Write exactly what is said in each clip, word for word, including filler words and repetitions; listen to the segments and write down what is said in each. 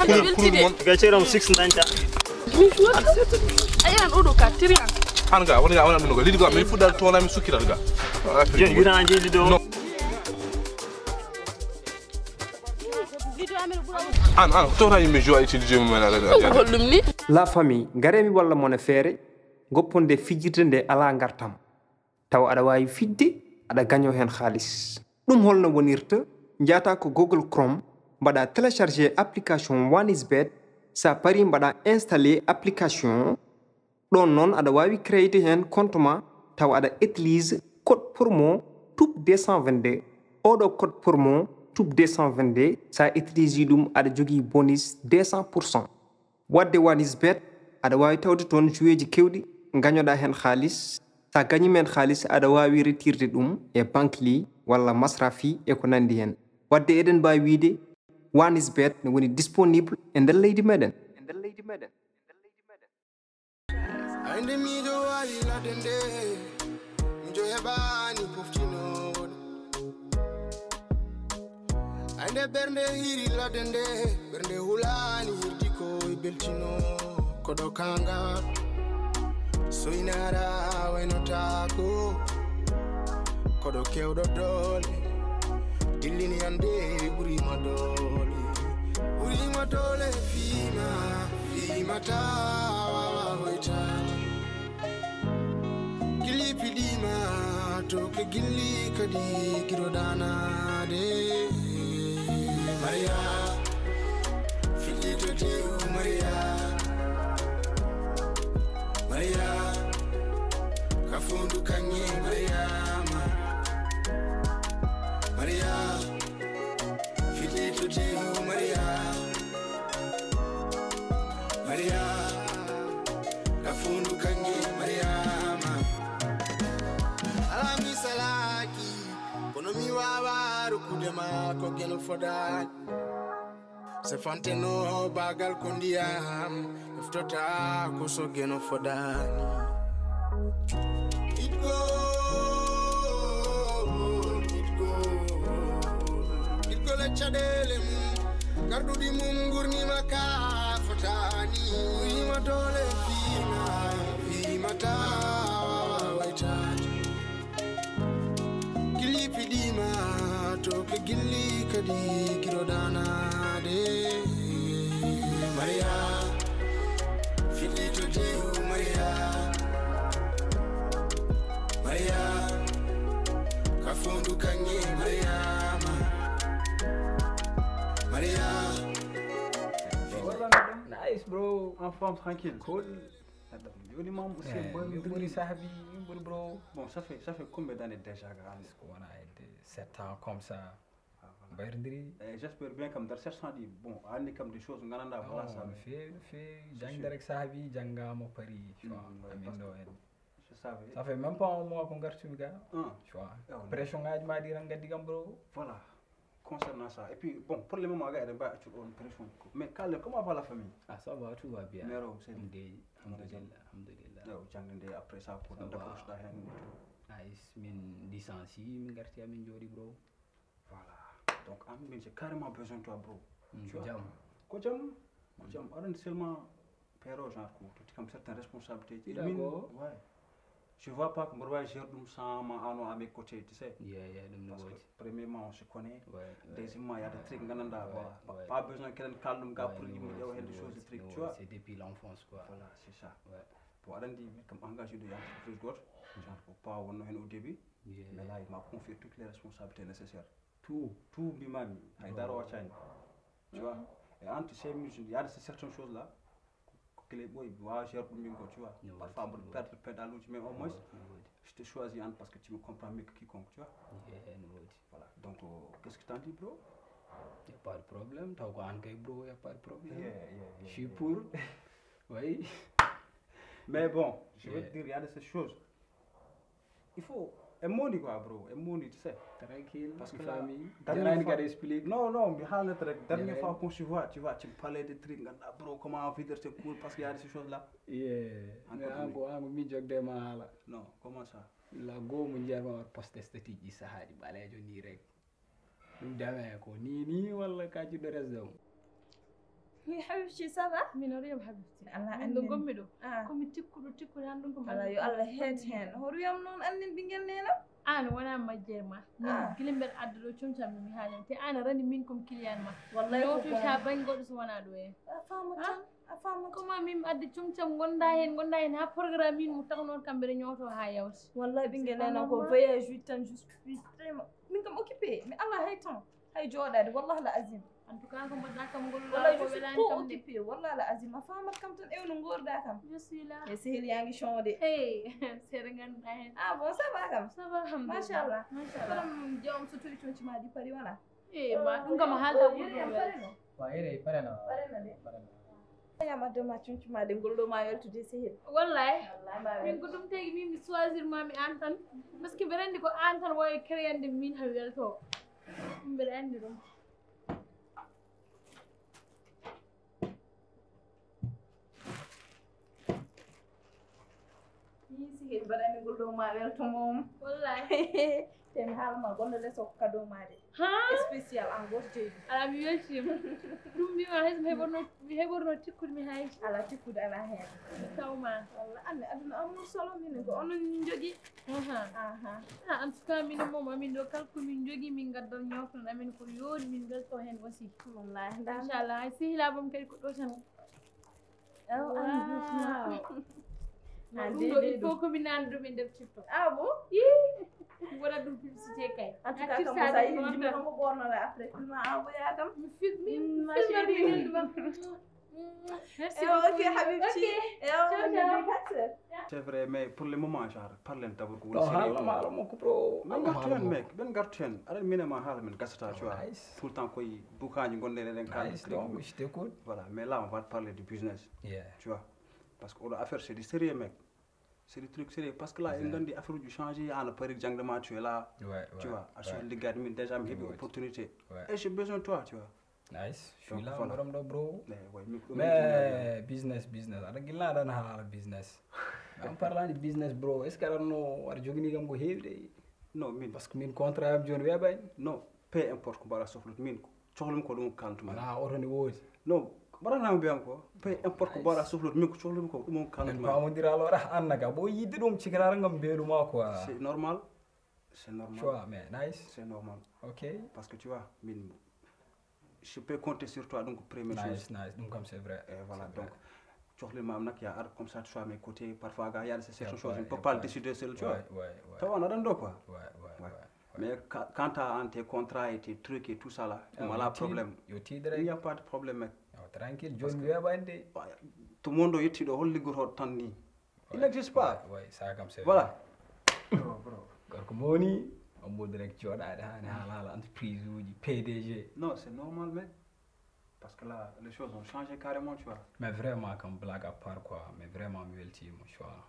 Kunu kunu mon. Ga cere mo six nanta. A yiyan ɗo ɗo ka tiri an. An ga woni ga wona ɗum ga lidi ga min fuɗɗal toona min sukkiral ga. Jen yurana jeli do. An an toona yimɓe jowa e tidi jomi men ala. Holɗum ni? La famille, ngaree mi walla mon e feere, gopponde fijirde nde alaa ngartam. Tawa aɗa waawi fijde, aɗa gañoo heen haalis. Ɗum holno wonirta? Njaata ko Google Chrome, mbaɗa télécharger application One is Bet, sa pari mbaɗa installer application. Ɗoon noon aɗa waawi créer heen compte ma, tawa aɗa utilise code promo tube deux cent vingt-deux. Oɗo code promo tube deux cent vingt-deux, sa utilise ɗum aɗa jogii bonus deux cent pour cent. Wadde One is Bet, aɗa waawi tawde toon joueeji keewɗi, ngañoɗaa heen haalis. So a gañiima heen haalis, aɗa waawi retirde ɗum e Bankly walla Masrafi e ko nanndi heen. Wadde eɗen mbaawi wiyde One is Bet ne woni disponible e nder leydi meɗen. Ay nde miijo waali ladde nde, miijo heɓaani poftinoowo ɗum. Ay nde ɓernde hiiri ladde nde, ɓernde hulaani hirdi ko e beltino. Koɗo kaŋŋa soynaara waynotaako. Koɗo keewɗo doole, dillini annde ɓuriima doole. Ɓuriima doole fiima, fiima taa waawaa hoytaade. Gilli piɗiima to ke gilli kadi giɗo daanaade. Mariya, fiɗɗi to tew Mariya. Mariya, ka fondu kaŋŋe Mariama. Mariya, fiɗɗi to tew Mariya. Mariya, ka fondu kaŋŋe Mariama. Alaa mi salaaki, kono mi waawaa rokkude ma ko geno fodaani. Se fanteno baagal ko ndiyam, eftota ko so geno fodaani. Itgo, itgo, itgo le caɗeele mum, garɗuɗi mum ngurnima ka fotaani. Uyima doole fiima, fiima taa waawaa waytaade. Gilli piɗiima to ke gilli kadi giɗo daanaade. Mariya, fiɗɗi to tew Mariya. Mariya, ka fondu kaŋŋe Mariama. Mariya. Nice, bro. En forme, tranquille. Cool. Neɗɗo ko jooɗi ma aussi. Eh, en ɓuri sahbi, en ɓuri bro. Bon, ça fait, ça fait combien d'années déjà que an? Est-ce que wona hedde sept ans comme ça? Ah, voilà. Mbayrodiri. Eh, j'espère bien kam nder sept ans ɗi, bon, a anndi kam des choses gandanɗa, voilà. Ça no feewi, no feewi. Jangde rek sahbi, jangama Paris, tu vois. Mm, ouais, amin parce que ɗo en. Je savais. Ça fait même pas un mois ko gartumi ga. Ah. Tu vois. Eh, on. Pression ngaji ma ɗi tan gaddi kam bro. Voilà. Concernant ça, et puis bon, pour le moment ga eɗen mbawi accude on pression ko, mais kalen comment va la famille? Ah, ça va, tout va bien. Mero seni. Alhamdulillah, alhamdulillah. Yo jangde nde, après ça ko ɗum dapproche ɗa hen? Nice, min licencié, min garti amin jooɗi bro. Voilà. Donc an min j'ai carrément besoin de toi bro. Mm, tu vois, jam. Ko jam. Ko jam. Aɗa anndi seulement Pero genre ko totti kam certaines responsabilités. Ila min ko. Ouais. Je vois pas ko mboɗo wawi gérer ɗum sans ma, ano à mes côtés, tu sais. Yeah, yeah, ɗum no. Parce que woodi. Premièrement on se connaît. Ouais, ouais. Deuxièmement il y a des trucs gandanɗa, ouais, voilà, ouais. Pas besoin keɗen kala ɗum ga, ouais, pour yimɓe ƴeewa hen des choses, des trucs, tu vois. C'est depuis l'enfance quoi. Voilà, c'est ça. Ouais. Bon, aɗa anndi min kam engagé ɗo e entreprise goto, genre ko pa wonno hen au début. Yeah. Mais là il m'a confié toutes les responsabilités nécessaires. Tout. Tout mbimami, haydara waccani. Tu vois. Et entre ces musiques il y a de ces certaines choses là. Ko kile ɓoy mi wawa gérer ɗum min ko, tu vois. Parfois mboɗo perdre pédale uji, mais au moins je te choisis an parce que tu me comprends mieux que quiconque, tu vois. Yeah, no woodi. Voilà. Donc qu'est-ce que t'en dis bro? Y a pas de problème, taw ko an kay bro, y a pas de problème. Yeah, yeah, yeah. Je suis pour. Oui. Mais bon, je veux dire, il y a de ces choses. Il faut, e moni quoi bro, e moni, tu sais. Tranquille. Parce que la famille jarani kadi explique. Non non, mi haalnata rek, dernière fois qu'on se voit, tu vois, tu me parlais de trucs gandanɗa bro, comment vivre c'est cool parce qu'il y a de ces choses là. Yeah. Mais an ko, an ko min jogde ma haala. Non, comment ça? La go mo jarma war poste statut ji sahaaji ɓaleejo ni rek. Ɗum dame ko ni ni walla ka jiɗɗo resde on? Wi Habibti, ça va? Min o riyam Habibti. Allah min ɗo anndin. Gommi ɗo. Ah. Komi tikkuɗo, tikkude han ɗum ko. Ala yo Allah heet heen. Hoto wiyam noon anndin ɓinngel neenam. An wona majjere ma. Min ah. Gila mbeɗa adda ɗo comcam mi haalima. Te an a rani min comme client ma. Wallahi ko noto sa bañ goɗɗo so wona ɗo en. A faama tan. A faama tan. Comment min adda comcam gonda heen, gonda heen ha programme min mo tawnoon kam mbeɗa ñooto ha yawti. Wallahi ɓinngel neenam ko voyage huit tan juste huit vraiment. Min kam occupé. Mi ala hay temps. Hay jooɗaade, wallah la azim. En tout cas, ko mbaɗɗa kam ngol wallahi ko je suis welani trop kam de. Occupé, wallah la azim. A faamat kam tan ewno ngorɗa kam. Je suis là. E sehil yaa ngi chonde. Hey, seeɗa ngannduɗa heen. Ah bon, ça va kam? Ça va, alhamdulillah. Machallah. Machallah. Kono jawam so towi conci ma ɗi pari wona? Eh, ma ɗum kam a haalta ɓurɗo welde. Wa yere pare na. Pare na de. Pare na. Yam adda ma conci ma de ngol ɗo ma weltude sehil. Wallahi. Wallahi ma min ko weltu. Ɗum tagi min mi choisir ma mi an tan. Parce que mbeɗa anndi ko an tan wawi créande min ha welto. Mbeɗa anndi ɗum. Yii, si heɗi mbaɗani ngol ɗo ma welto mom. Wallahi. Te mi haalma golle les o kado ma de. Ha? Spécial en gos jeyi. Ala mi weltima. Ɗum mbima hay mi heɓorno mi heɓorno tikkude mi hay. Ala tikkude ala heen. Mi tawma. Walla anne aduna amour solo min ko onon jogi. Aha. Aha. Ah, en tout cas, min moom amin ɗo kala ko min jogi min gaddan ñooftan amin ko yooni min belto heen aussi. Wallahi. Inchallah, hay sehilaa bam kadi ko ɗo tan. Oh, wow. Ah, ɗum ɗo il faut ko min naan ɗum e nder TikTok. Ah bon? Ii. Wona ɗum publicité kay. En tout cas, kam sa yimɓe ɗum ko ɓornora après film a envoya kam. Mi film mi film mi ɗum. Merci. Eh, ok, beaucoup. Habibti. Ok. Eh, ciao, ciao. C'est vrai, mais pour le moment, genre, parlen d'abord ko woni sérieux. Haalna maaro mo ko pro. Min gartu hen, mec, min gartu hen. Aɗa min e ma haala min gasata, tu vois. Nice. Tout le temps koy dukaji gonɗen eɗen kalda. Nice, donc, je t'écoute. Voilà, mais là, on va parler du business. Yeah. Tu vois. Parce que oɗo affaire, c'est du sérieux, mec. C'est des trucs sérieux. Parce que là, en gandi affaire uji changé, an a pari jangde ma, tu es là. Ouais, tu vois, a sohli liggaade min déjà mi heɓi opportunité. Ouais. Et j'ai besoin de toi, tu vois. Nice. Je suis là, voilà. Borom ɗo, bro. Eh, ouais, mi ko mais business, business. Aɗa gilla aɗa na halala business. En parlant de business, bro, est-ce que aɗa no aɗa jogini kam ko heewi de? Non, min. Parce que min contrat am joni weɓani. Non, peu importe ko mbaɗa sohlude min ko. Cohlum ko ɗum kalantuma. Na oto ne woodi. Non, mbaɗanama mbiyam ko. Peu importe ko mbaɗa sohlude min ko cohlum ko ɗum kalantuma. Pamodira alors ah annaka bo yidde ɗum cikarara ngam mbeɗuma quoi. C'est normal. C'est normal. Tu vois, mais nice. C'est normal. Ok. Parce que tu vois, min, je peux compter sur toi, donc première chose. Nice, nice. Donc comme c'est vrai. Et voilà, donc, cohlima am nak ya ar comme ça, tu vois, mes côtés, parfois, gars, il y a des certaines choses, je ne peux pas le décider seul, tu vois. Ouais, ouais, ouais. Tu vois, on a dans quoi. Ouais, ouais, ouais. Mais quant à tes contrats et tes trucs et tout ça là, il n'y a pas de problème, mec. Tranquille, joni weɓande. To mondo yetti ɗo hol liggoto tan ni. Il n'existe pas. Ouais, ça comme c'est voilà. Bro, bro. Gorko moni, on modi rek joɗaade hani haalala entreprise uji P D G. Non, c'est normal, mec. Parce que là, les choses ont changé carrément, tu vois. Mais vraiment, comme blague à part quoi, mais vraiment, mi weltima, tu vois.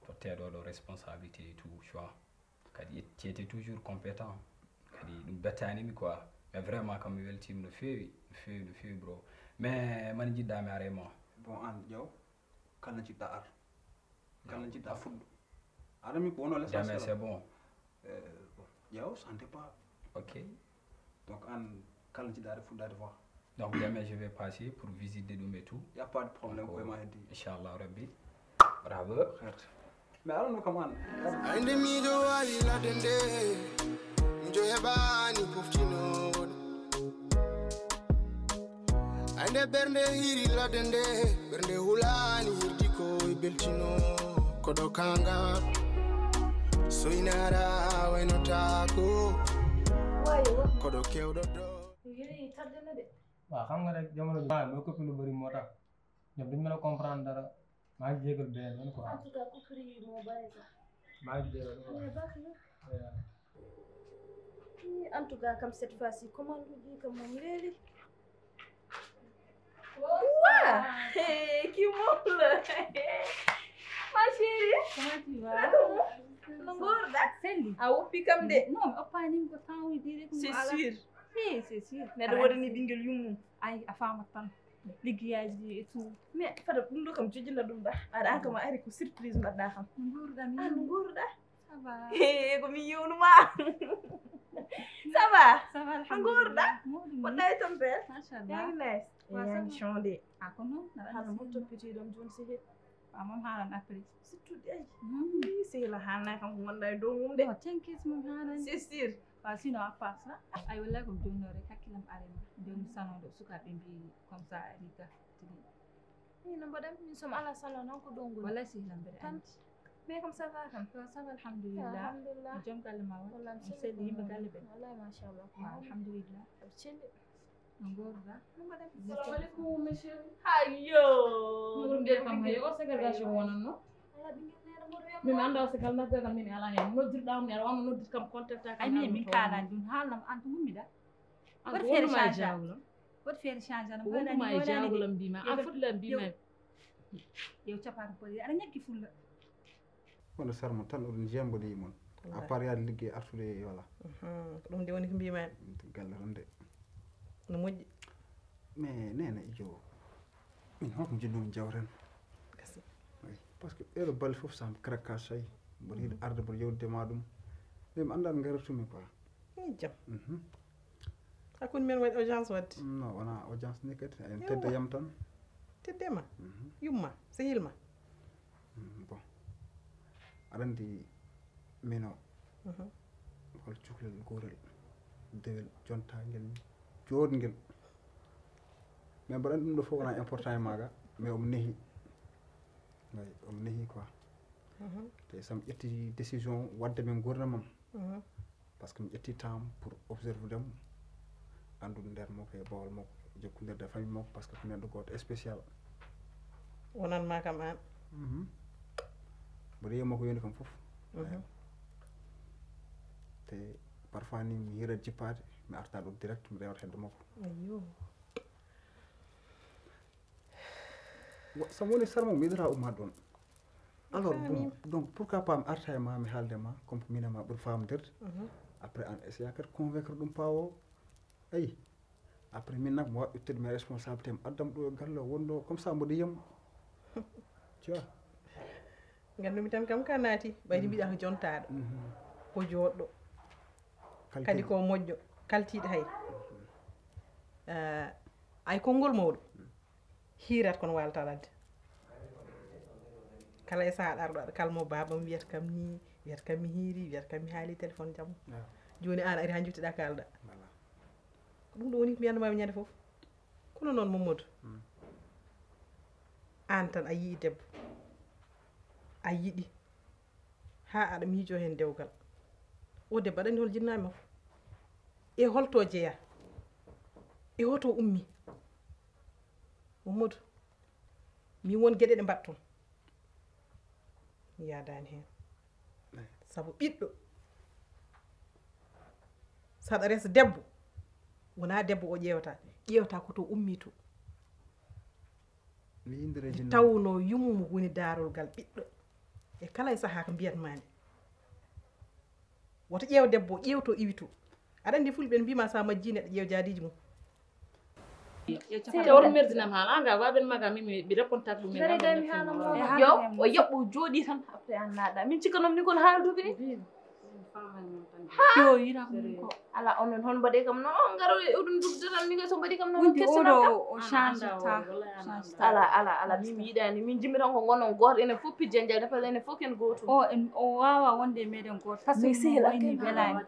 Totteɗo ɗo responsabilité et tout, tu vois. Kadi tu étais toujours compétent. Kadi ɗum bettanimi quoi. Mais vraiment kam mi weltima no feewi, no feewi, no feewi bro. Mais man jiɗɗa mi ara e ma? Bon, an ƴeew kala jiɗɗa ar. Kala jiɗɗa fuɗɗo. Arami ko wono l'essentiel. Jamais c'est bon. Euh, bon, ƴeew ça dépend. Ok. Donc an kala jiɗɗa ar fuɗɗade fois. Donc jamais je vais passer pour visiter ɗum et tout. Y a pas de problème. Donc, koye ma heddi. Inchallah rabbi. Bravo. Ande miijo waali ladde nde, miijo heɓaani poftinooɗo. Ande ɓernde hiri ladde nde, ɓernde hulaani hirdi ko e beltino. Koɗo kanga, soynara waynotaako. Koɗo kewɗo ɗo. Yéen a ngi tardé na de. Waaw, xam nga rek, jamono bi, ah, mooy copine lu bëri moo tax. Ñoom duñ mën a comprendre dara. Maa ngi jégal beneen yoon quoi. En tout cas, ku fri moo bari sax. Maa ngi jégal quoi. Mais baax na. Yeah. Ih, en tout cas, comme cette fois-ci, commande bi kam moom léegi. Wow! Hey, kii moom la. Ma chérie. Comment tu vas? Naka mu? No ngoorɗa? Selli. A woppi kam de. Non, mi oppaani ko temps uji de. C'est sûr. Eh, c'est sûr. Neɗɗo waɗani ɓingel yummum. Ay, a faamat tan. Liggeyaaji et tout. Mais fada ɗum ɗo kam jojjina ɗum ɗa. Aɗa an kam a ari ko surprise mbaɗɗa kam. No ngoorɗa mi? An no ngoorɗa? Ça va. He, ko min yewnuma. Ça va? Ça va, alhamdulillah. Ngoorɗa? Moɗum ni? Poɗɗa e tampere? Machallah. Yaa ngi nice. Wa Yaa ngi sabu. Changé. A ko noon, aɗa Hano anndi mo sehil. Toppiti ɗum jooni sehil. Wa mam haalan après. Sittude ay. Hmm. Ii, sehil a haalnaay kam ko ngonɗaa e dow mum de. O tenkis mum haalan. C'est sûr. Wa sinon a passe la. Ay wallahi ko jooni o rek hakkilam arema. Jooni sanoɗo sukaaɓe mbi comme ça ari ga tigi. Min no mbaɗan min somi ala salon noon ko ɗo ngoni. Wallahi sehil am mbeɗa Tan. Anndi. Mais comme ça va kam. Wa sabu alhamdulillah. Alhamdulillah. Jom galle ma won. Wallahi mi Selli yimɓe galle ɓe. Wallahi machallah. Wa alhamdulillah. Aɓe celli. No ngooruɗaa? Salamu aleykum, monsieur. Hayo. Ɗum ɗo kam hay o segregation wonanno. Ala ɓingel neɗɗo mboɗo yamma. Min annda o segal naggata min ala hen. Noddirɗaa mi aɗa wano noddir kam contact kam. Ay min min kaalani ɗum haalnam an ko gummiɗa. An ko wonuma e jawlam. Wot feere change ana wonuma e jawlam mbima an foti la mbima. Yow capata ko aɗa ñakki fulla. Kono sarmo tan oɗon jembo de mon. À part yaade liggey artude e wala. Ko ɗum de woni ko mbimami. Galle tan de. No moƴƴi. Mais nene ijo min holko jiɗɗon jawren? Kasi. Parce que ero balle fof sam craquage ay mboɗo yiɗi arde mboɗo yewtude ma ɗum. Min mi annda ɗo garatumi quoi. Jam. Hakkunde men waɗi audience wadde. Non wona audience ni kadi en tedda yam tan. Teddema. Yumma sehil ma. Bon, aɗa anndi mino hol cukalel goorel dewel jontaangel joɗngel. Mais mbaɗan ɗum ɗo fof wona important e maaga. Mais omo nehi. Way omo nehi quoi. Te sam ƴetti décision wadde min gurdamam. Parce que mi ƴetti temps pour observe dem, anndude nder makko e bawol makko, jokkondirde e famille makko parce que ko neɗɗo gooto spécial. Wonan ma kam an. Mboɗo yiya makko yoni kam fof. Te parfois ni mi hiira jippaade mi arta ɗo direct mi rewata hedde makko. Ayyo. Sabu woni sarmo mi yiɗata ummaade ɗon. Alors bon, donc pourquoi pas mi arta e ma mi haalde ma comme ko min e ma ɓuri famdirde. Après an essaya kadi convaincre ɗum pawo. Ayi. Après min nak mo waɗ ittude mes responsabilité mi addam ɗo e galle o wonɗo comme ça mboɗo yiyam. Tu vois. Ngandumi tan kam ka naati ɓayri mbiɗa ko jontaɗo. Ko joɗɗo. Kadi ko moƴƴo kaltiɗo hay. Ay konngol mawɗo. Hiirat kono waalata ladde. Kala e saha ɗarɗo aɗa kalmo babam wiyata kam ni wiyata kam mi hiiri wiyata kam mi haali téléphone jam. Joni an ari ha jottiɗa kalɗa. Ko ɗum ɗo woni ko mbiyanno mami ñande foof. Kono noon Mamadou, an tan a yii debbo a yiɗi ha aɗa miijo hen dewgal. O debbo aɗa andi hol jinnami makko e holto jeeya e hoto ummi? Mamadou, min won geɗe ɗe mbaɗton mi yadani hen. Sabu ɓiɗɗo saɗa resa debbo wona debbo o ƴeewata ƴeewata ko to ummi to. Tawno yummu woni darolgal ɓiɗɗo e kala e saha ko mbiyatmani. Woto ƴeew debbo ƴeew to iwi to. Aɗa andi fulɓe ne mbima sa majji neɗɗo ƴeew jaadiji mum. Te oto merdinam haala anga waɓen maga min mi répond tak ɗum. Yo o yoɓɓo jooɗi tan après an naɗa min cikkanom ni kon haalduɓe ni. Yo yira ko ala onon hon mbaɗe kam noon on ngaro e oɗum dugde tan min so mbaɗi kam noon on kessina kam. O change ta. Ala ala ala min mi yiɗani min jimmi tan ko gonon gooto enen fof pijje jal dapal enen fof ken gootum. O en o wawa wonde e meɗen gooto par ce que min wayni welani.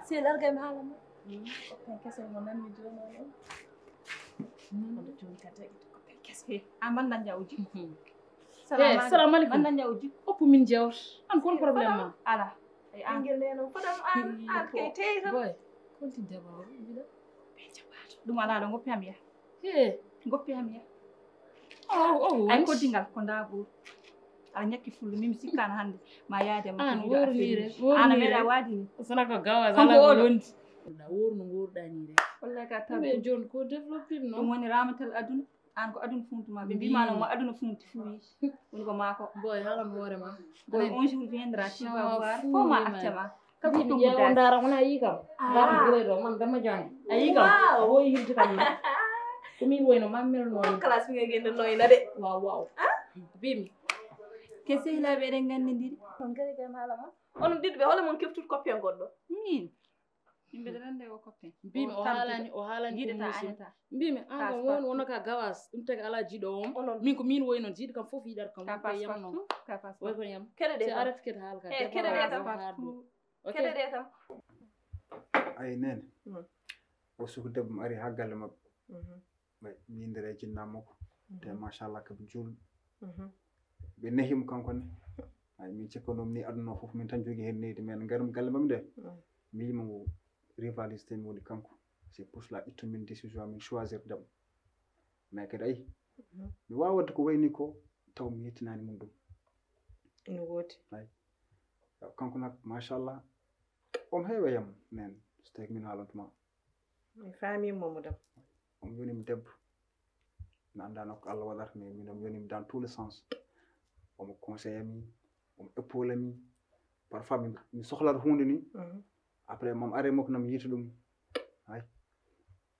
Sehil argay mi haala ma. Copain kese mo nanmi jooni o ɗon. Kono jooni ka tagi copain kese. He a manda jawdi. Salamu aleykum. Manda jawdi. Oppu min jawdi. An kon problème ma? Ala. Ay an. Ɓingel nde noon fodam an an kay teyi tan. Boy. Konti debbo o mbiɗa. Ɓe jaɓato ɗum ala ɗo goppi am yaha. He goppi am yaha. Ay koddingal ko ndago. Aɗa ñakki fullo min mi sikkano hannde ma yaade ma an wornire. Ana meɗa waadi ni sona ko gawa ala ko wondi. Ɗa worno ngorɗa ni de. Wallahi ka tabu. Ɓe jon ko développé no ɗum woni ramatal aduna. An ko aduna funtuma ɓe mbima no mo aduna funti fuwi. Woni ko mako boy halan hoore ma. Boy un jour viendra tu vas voir fo ma acte ma. Kala ko ɗum ndara wona yi kam. Ndara gure ɗo man dama jang a yi kam. Woyi yirde kam na. Ko min woyno ma melno. Classe mi ngende noyna de. Waaw waaw. Bimi. Ke sehilaɓe eɗen gandidiri. On gari kay malama. Onon ɗiɗo ɓe hole mon keftude coppien goɗɗo? Min. Yimɓe ɗaɗande o copain. Mbimi o haalani, o haalani ko muusi. Mbimi an kam won wona ka gawas, ɗum tagi ala jiiɗo on. Min ko min woyi noon, jiiɗo kam fof yiɗat kam. Ka passeport. Ka passeport. Woy ko yam. Keɗoɗe tan. Arrête kede haal ka. Eh, keɗoɗe tan. Keɗoɗe tan. Ay nene. O suku debbo mi ari ha galle maɓɓe. Ɓe mindere jinnaa makko. Te machallah kaɓe juulɓe. Ɓe nehimo kanko ne. Ay min cikkanoo mi ni aduna o fof min tan jogii heen nehdi, mais garum galle maɓɓe nde. Mi yima mo rivaliste mi woni kanko. C'est pour cela ittu min décision min choisir debbo. Mais kadi ay mi waawa wadde ko wayni ko taw mi yettinaani mum ɗum. Ina woodi. Ay kanko nag machallah omo heewa yam nen so tawi ko min haalantuma. Mi faami Mamadou. Omo yoni mi debbo. Mi anndaa no ko Allah waɗata, mais min omo yoni mi dans tous les sens. Omo conseille ami, omo épaule ami. Parfois mi, mi sohlata huunde ni. Après mam are makko nam yiita ɗum. Hay.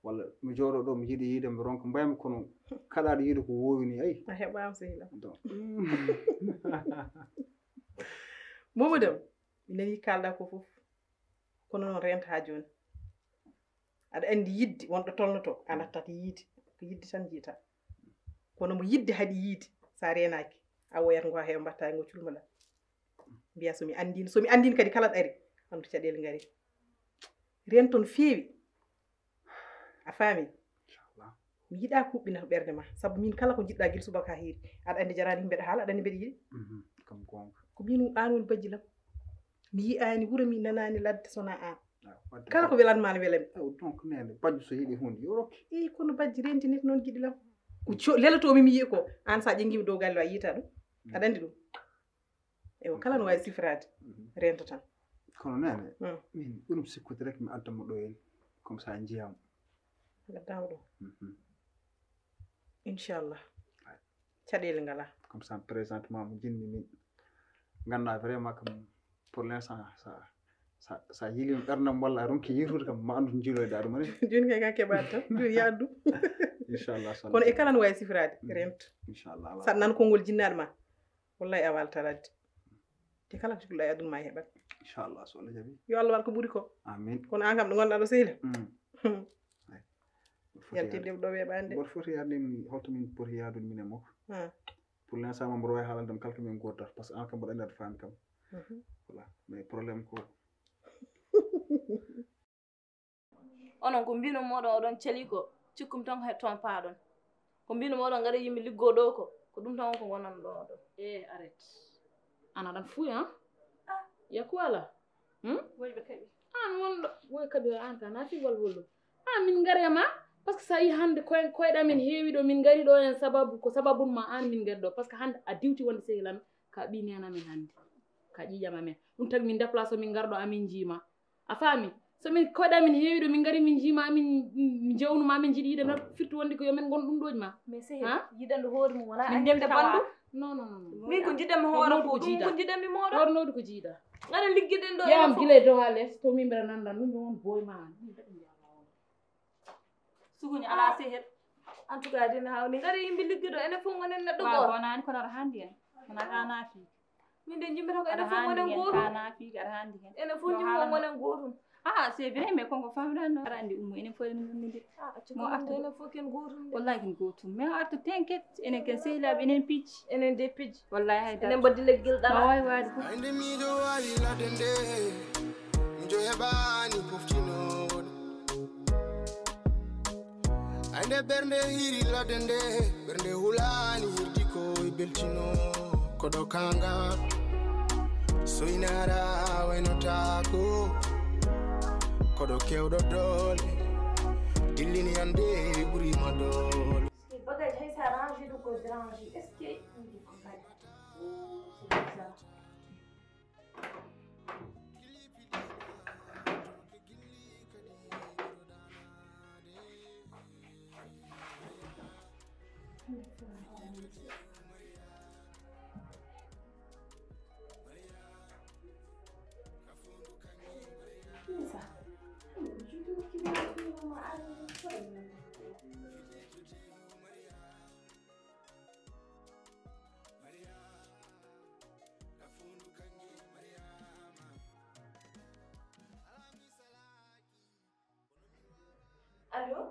Walla mi jooɗo ɗo mi yiɗi yiide mi ronka mbaymi kono kaɗaaɗo yiide ko woowi ni ay. A heɓaama sehila. Donc. Mamadou, mi nani kalɗa ko fof. Kono noon renta haa jooni. Aɗa anndi yidde wonɗo tolnoto a nattat yiide. Ko yidde tan njiyata. Kono mo yidde haɗi yiide sa reenaaki a woyat ngo a heewa mbatta ngo culmala. Mbiya somi anndino somi anndino kadi kala ɗari andu caɗeele ngari. Reen toon feewi. A faami? Mi yiɗa kuɓɓina ɓernde ma sabu min kala ko jiɗɗa gila subaka heeri aɗa anndi jaraani mbeɗa haala aɗa anndi mbeɗa yiɗi. Kam goonga. Ko min an woni bajji lam. Mi yi'aani wuro mi nanaani ladde sona an. Kala ko welanma ne welami. Aw donc nene bajjo so yiɗi hunde yo rokke. Eyi kono bajji renti nit noon giɗi lam. Ko co- lelatomi mi yi'i ko an sa ƴengima dow galle o a yiyta ɗum. Aɗa anndi ɗum. Ewa kala no wawi sifirade rento tan. Kono nene min ɓurum sikkude rek mi adda mo ɗo en comme ça jiyam. Gaddaw ɗum. Inchallah. Caɗele ngala. Comme ça présentement mo jinmi min ganda vraiment kam pour l'instant sa sa sa yilima ɓerdam walla a ronki yirtude kam ma andu jiiloyɗa ɗum rek. Joni kay ka keɓaɗo tan joni ya addu. Inchallah. Kono e kala no wawi sifirade rento. Inchallah. Saɗa nan konngol jinnaɗo ma. Wallahi a walta ladde. Te kala ko cikluɗa e aduna ma heɓat. Inchallah so Allah jaɓi. Yo Allah waɗ ko ɓuri ko. Amin. Kono an kam ɗo gonɗa ɗo sehila. Yaltinde ɗo weɓande. Mboɗo foti yaade min holto min poti yaadude min e makko. Pour l'instant ma mboɗo wawi haalande ɗum kala ko min goddata par ce que an kam mboɗo anndi aɗa faami kam. Voilà mais problème ko. Onon ko mbino moɗon oɗon cali ko cikkumi tan ko toon paaɗon. Ko mbino moɗon ngara yimɓe liggoo ɗo ko ko ɗum tan won ko gonan ɗo oɗon. E aret. An aɗan fuuy han? Yaku ala. Hmm? Woyɓe kaɓi. An wonɗo woy kaɓi o an ka na fi wal hollo. An min ngari ma parce que sa yi hande koy koyɗa min heewi ɗo min ngari ɗo en sababu ko sababun ma an min ngari ɗo parce que hande a diwti wonde sehilami ka ɓi nena min hande ka ƴiƴam amen ɗum tagi min déplace min ngar ɗo amin jiima. A faami? So min koyɗa min heewi ɗo min ngari min jiima amin jewnuma amin jiɗi yiɗe noon firti wonde ko yo min ngon ɗum ɗoji ma. Mais sehil yiɗande hoore mum wona min ndemde bandu. Non non non. Min ko jiɗanmi hoore ko ɗum ko jiɗanmi moɗo hoore nowdi ko jiiɗa. Ngara liggiɗen ɗo yam gila e dow ha les to min mbeɗa nandan ɗum ɓe won boy ma an ɗum mbeɗa mbiya ma on. Suguñi ala sehel. En tout cas dina hawni ngari yimɓe liggiɗo enen fof gonen neɗɗo goto bonani kono aɗa handi en. Kono aɗa nafi. Min de jimbata ko enen fof gonen gotum. Ka nafi aɗa handi hen enen fof jimmo gonen gotum. Ah c'est vrai mais konko famira no aɗa andi ummu enen fof enen nannude. Mo artude enen fof ken gotum de. Wallahi ken gotum mais o artu tenket enen ken sehilaɓe enen pijji. Enen de pijji. Wallahi hay dara enen mbaddi leggel ɗala. Wawi wade fof. Ande miɗo wawi ladde nde. Miɗo heɓani poftinooɗo. Ay nde ɓernde hiri ladde nde ɓernde hulani hirdi ko e beltino. Koɗo kanga soynara waynotako. Koɗo kewɗo doole dillini ande ɓurima doole. Bagage hay sa range ɗum ko range est ce que Allô?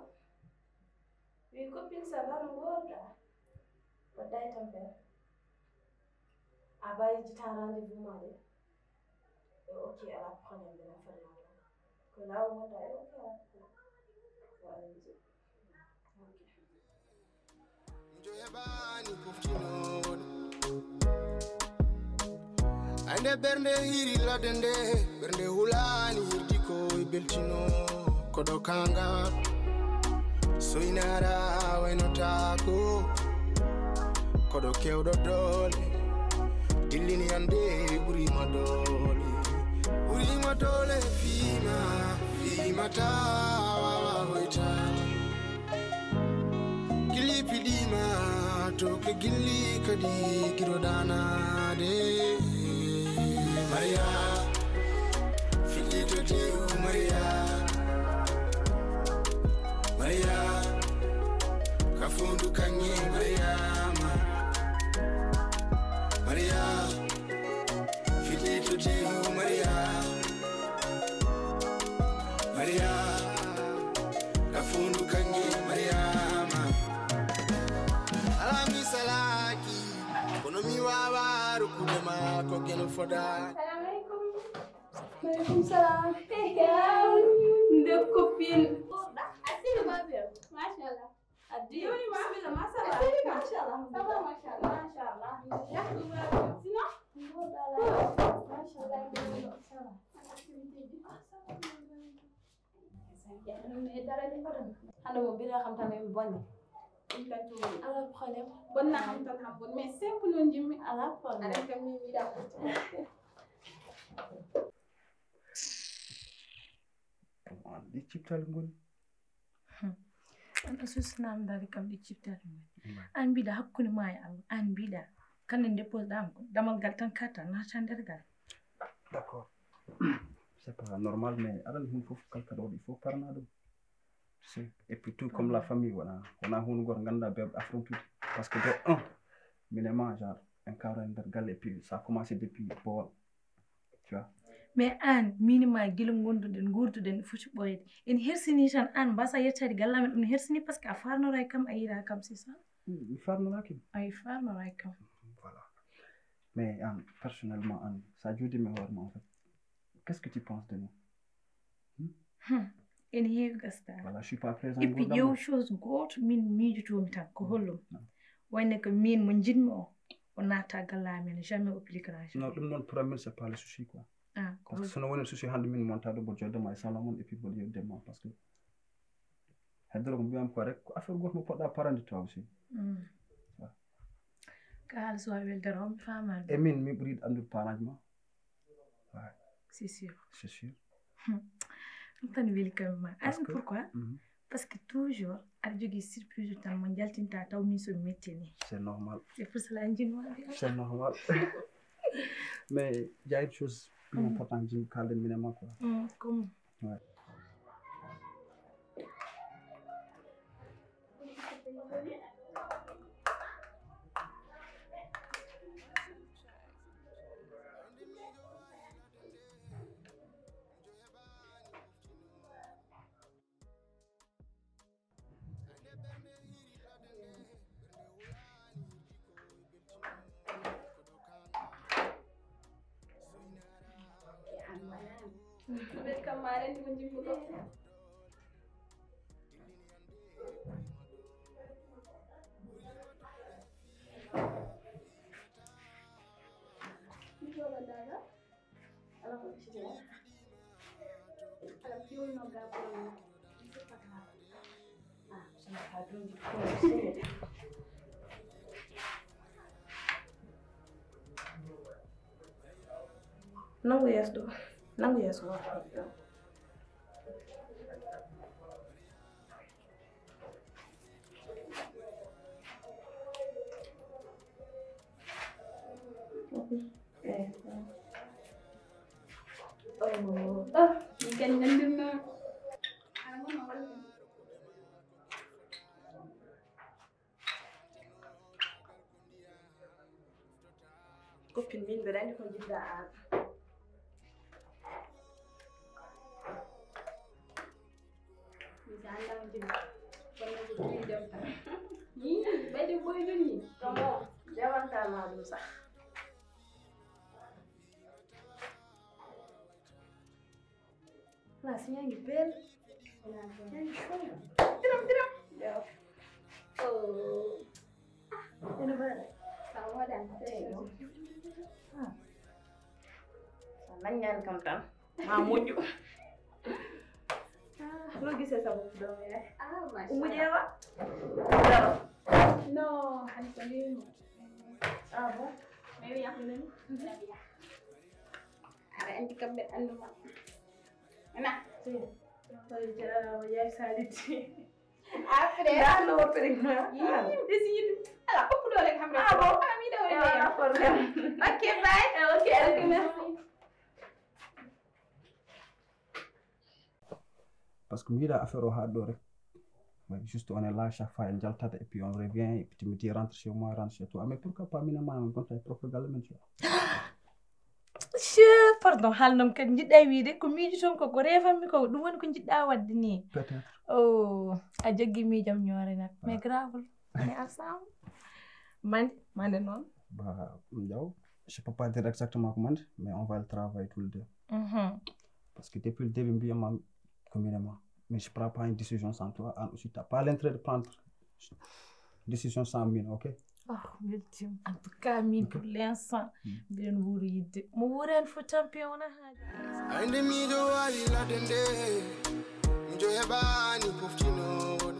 Oui, copine, ça va, no ngoorɗaa? Waɗɗaa e tampere? A baawi jita rendez-vous ma de? E, ok, alaa problème, mbeɗa fadma ɗon. Ko laawol wonta e, ok, alaa problème. Wa aleykum. Ok. Njo heɓaani poftinooɗo. Ande ɓernde hiri ladde nde, ɓernde hulaani hirdi ko e beltino. Koɗo kanga soynara waynotaako. Koɗo kewɗo doole, dillini ande ɓuri ma doole. Ɓuri ma doole fiima, fiima ta wawa hoytaade. Gilli piɗima to ke gilli kadi giro danade. Maria, fiɗɗi to diw Maria. Maria, ka fondu kanye Mariama. Maria, fiɗɗi to diw Maria. Maria, ka fondu kanye Mariama. Alami salaki, kono mi wawa rukude ma ko geno foda. Salam alaikum. Alaikum salam. Nde copine. Asiri ma bien. Machallah. Addi. Yoni ma. Bismillah, machallah. Asiri ma. Machallah. Ça va, machallah. Machallah. Sinon? Machallah. Ça va. Activité bi. Ah, ça va. Hande mo bira xam tan en bonni. Ɗum tan tumi. Ala problème. Bonna xam tan xam bon. Mais simple non jimmi. Ala problème. Aɗa kam mi wiɗa. Ɗi ciftal ngoni. Hmm. An a susinama dali kam ɗi ciftal ngoni. An mbiɗa hakkunde ma e Allah. An mbiɗa. Kande dépose ɗam ko damal gal tan kata nata nder gal. D'accord. C'est pas normal, mais aɗa andi hun fof kala kaɗa waɗi fof parana ɗum. Tu sais, et puis tout comme la famille, voilà. Wona hun goto ganda be affrontude. Parce que de un, mine ma genre, un cadre nder galle, et puis ça a commencé depuis Bawol. Tu vois? Mais an, min ma gila gonduɗen, gurduɗen, foti ɓooyde. En hersini tan an, mbasa yettade galle amen, ɗum hersini parce que a farnoray kam, a yiɗa kam, c'est ça? Mi farnoraki. Ay, farnoray kam. Voilà. Mais an, personnellement, an, sa jodima e hoore ma, en fait, qu'est-ce que tu penses de moi? Hmm? Hmm. Ene heewi gasta. Voilà, je suis pas présent. Et puis, ƴeew chose gooto min miijotomi tan, ko hollum? Wayne ko min mo njiɗmi o, o naata galle amen, jamais o plikra. Non, ɗum noon pour amin, c'est pas le souci, quoi. Ah, parce que sono woni souci hande min monta ɗo, mboɗo joɗɗoma e salon mon, et puis mboɗo yewde ma, parce que heddoro ko mbiyam ko rek, ko affaire goto mo poɗɗa parande toi aussi. Mm. Ka haala so wawi weldere o, mi faamaani. E min, mi ɓuri yiɗde anndude parent ma. Ouais. C'est sûr. C'est sûr. Hmm. Ɗum tan weli kam ma. Parce que pourquoi? Mhm. Parce que toujours aɗa jogii surprise tan mo jaltinta taw min so metti ni. C'est normal. C'est pour cela njinma. C'est normal. Mais il y a une chose plus importante, jim kalden minen ma quoi. Hmm, comme? Ouais. Ɓen kam ma aɗa anndi ko njimmi ko. Mi jooɗo daaga. Ala ko ɓe citira. Ala ko yowino gaboro. Ah, sama ka dondi ko. Nangu yeeso ɗo. Nangu yeeso ɗo. Copine, min mbeɗa anndi ko njiɗɗa aan. Min sa Annam jibba. Kono ko kii dewta. Yii, ɓeyde boy jonni. Tomo, jawanta ma ɗum sax. Place yaa ngi belle. Yaa ngi chouette. Diram, diram. Yow. Oh. Ene belle. Sa waɗan tey ɗo. Ah. Sa laññaani kam tan. Ma moƴƴu. Ah, loo gisee sa bopp doom yaay? Ah, macha Allah. Umu Jeewa? Dara. Non, hani ko lii mo. Ah bon? Mais oui, yaa ko lii. Aɗa anndi kamɓe anndu ma. Ana? Yaay Saliti. Après. Ndaa no woppiri ma. Yii, desi yiɗi. Ala, ɓokku ɗo rek xam rek. Ah bon? Ah, mi ɗo rek. Ah, pas problème. Ok, bye. Eh, ok, ok, merci. Parce que mi yiɗa affaire o haa ɗo rek. Mais juste on est là chaque fois, en jaltata et puis on revient et puis tu me dis rentre chez moi, rentre chez toi. Mais pourquoi pas minen ma on gonta e propre galle men, tu vois? Je, pardon, haalnam kadi njiɗɗa wiide ko miijo toon ko ko reefanmi ko ɗum woni ko njiɗɗa waɗde ni. Peut-être. Oh, a joggi miijam ñoore nak. Mais grave. On est ensemble. Mande, mande noon. Bah, Ndiaw, je peux pas dire exactement comment, mais on va le travailler tous les deux. Mhm. Parce que depuis le début, mbiyama ko minen ma. Mais je prends pas une décision sans toi. An aussi, t'as pas l'intérêt de prendre décision sans min, ok? Oh, weltima. En tout cas, min pour l'instant, mbiɗen wuuro yidde. Mo wuurani fof tampi wona haaji. Ay nde miijo wawi ladde nde, miijo heɓani poftinoowo ɗum.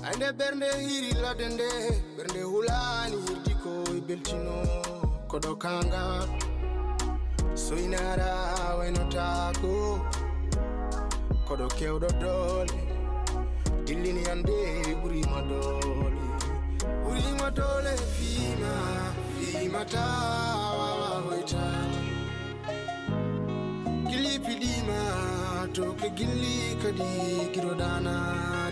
Ay nde ɓernde hiri ladde nde, ɓernde hulani hirdi ko e beltino. Koɗo kanga soynara waynotaako. Koɗo kewɗo doole, dillini ande ɓurima doole. Ɓurima doole fiima, fiima ta wawa hoytaade. Gilli piɗima, to ke gilli kadi giroɗana.